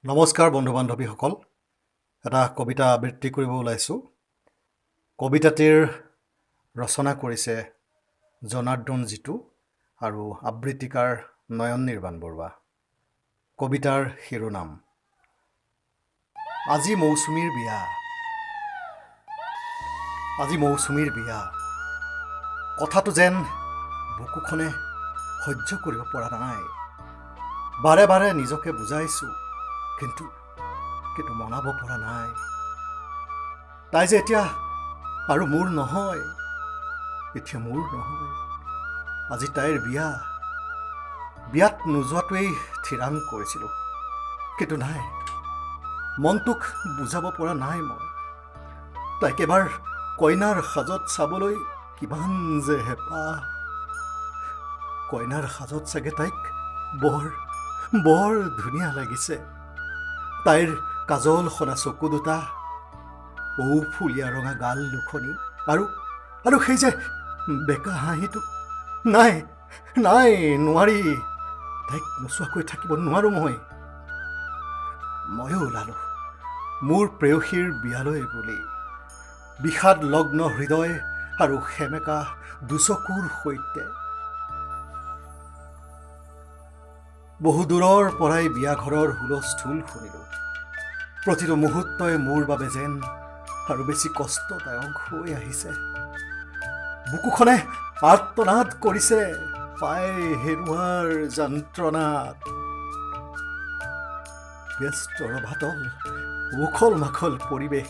নমস্কাৰ বন্ধু বান্ধৱীসকল, এটা কবিতা আবৃত্তি কৰিব ওলাইছোঁ। কবিতাটিৰ ৰচনা কৰিছে জনাৰ্দন জিতু আৰু আবৃত্তিকাৰ নয়ন নিৰ্বাণ বৰুৱা। কবিতাৰ শিৰোনাম আজি মৌচুমীৰ বিয়া। আজি মৌচুমীৰ বিয়া। কথাটো যেন বুকুখনে সহ্য কৰিব পৰা নাই। বাৰে বাৰে নিজকে বুজাইছোঁ, কিন্তু মনাব পৰা নাই। তাই যে এতিয়া আৰু মোৰ নহয়, এতিয়া মোৰ নহয়। আজি তাইৰ বিয়া। বিয়াত নোযোৱাটোৱেই থিৰাং কৰিছিলোঁ, কিন্তু নাই, মনটোক বুজাব পৰা নাই মই। তাইক এবাৰ কইনাৰ সাজত চাবলৈ কিমান যে হেঁপাহ! কইনাৰ সাজত চাগে তাইক বৰ বৰ ধুনীয়া লাগিছে। তাইৰ কাজল সনা চকু দুটা, ঔফুলীয়া ৰঙা গাল দুখনি আৰু সেই যে বেকা হাঁহিটো। নাই নাই, নোৱাৰি, তাইক নোচোৱাকৈ থাকিব নোৱাৰোঁ মই। ময়ো ওলালোঁ মোৰ প্ৰেয়সীৰ বিয়ালৈ বুলি, বিষাদ লগ্ন হৃদয় আৰু সেমেকা দুচকুৰ সৈতে। বহু দূৰৰ পৰাই বিয়াঘৰৰ হুলস্থুল শুনিলোঁ। প্ৰতিটো মুহূৰ্তই মোৰ বাবে যেন আৰু বেছি কষ্টদায়ক হৈ আহিছে। বুকুখনে আৰ্তনাদ কৰিছে পাই হেৰুৱাৰ যন্ত্ৰণাত। ব্যস্ত ৰভাতল, উখল মাখল পৰিৱেশ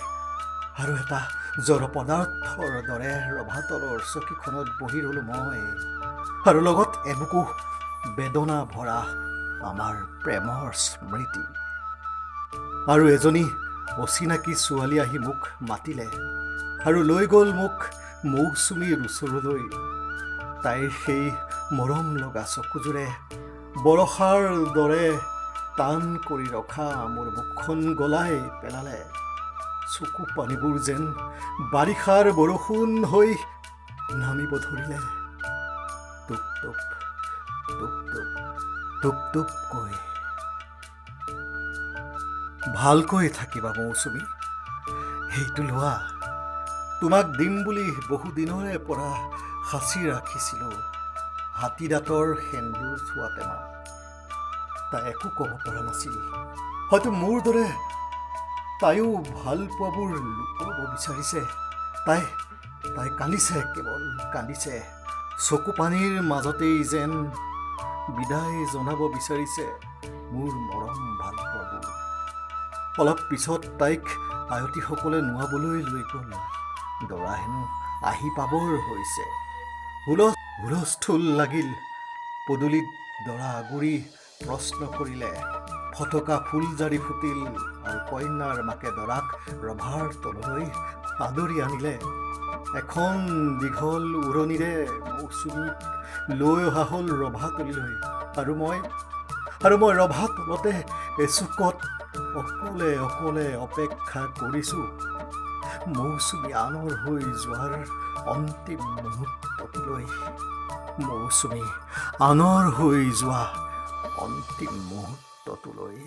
আৰু এটা জড় পদাৰ্থৰ দৰে ৰভাতলৰ চকীখনত বহি ৰ'লোঁ মই আৰু লগত এবুকু বেদনা ভৰা আমাৰ প্ৰেমৰ স্মৃতি। আৰু এজনী অচিনাকি ছোৱালী আহি মোক মাতিলে আৰু লৈ গ'ল মোক মৌচুমীৰ ওচৰলৈ। তাইৰ সেই মৰম লগা চকুযোৰে বৰষাৰ দৰে টান কৰি ৰখা মোৰ মুখখন গলাই পেলালে। চকু পানীবোৰ যেন বাৰিষাৰ বৰষুণ হৈ নামিব ধৰিলে, টোপ টোপ টোপ টোপ টোপ টোপকৈ। ভালকৈ থাকিবা মৌচুমী, সেইটো লোৱা। তোমাক দিম বুলি বহুদিনৰে পৰা সাঁচি ৰাখিছিলোঁ হাতী দাঁতৰ সেন্দুৰ থোৱা টেমা। তাই একো ক'ব পৰা নাছিল। হয়তো মোৰ দৰে তাইও ভাল পোৱাবোৰ লুকুৱাব বিচাৰিছে। তাই কান্দিছে, কেৱল কান্দিছে। চকু পানীৰ মাজতেই যেন বিদায় জনাব বিচাৰিছে মোৰ মৰম ভাল পোৱাবোৰ। অলপ পিছত তাইক আয়তীসকলে নোৱাবলৈ লৈ গ'ল। দৰা হেনো আহি পাবৰ হৈছে। হুলস্থুল লাগিল। পদূলিত দৰা আগুৰি প্ৰশ্ন কৰিলে। ফটকা ফুলজাৰি ফুটিল আৰু কইনাৰ মাকে দৰাক ৰভাৰ তললৈ আদৰি আনিলে। এখন দীঘল উৰণিৰে মৌচুমীক লৈ অহা হ'ল ৰভাতলিলৈ আৰু মই ৰভা তলতে এচুকত অকলে অকলে অপেক্ষা কৰিছোঁ মৌচুমী আনৰ হৈ যোৱাৰ অন্তিম মুহূৰ্তটোলৈ, মৌচুমী আনৰ হৈ যোৱা অন্তিম মুহূৰ্তটোলৈ।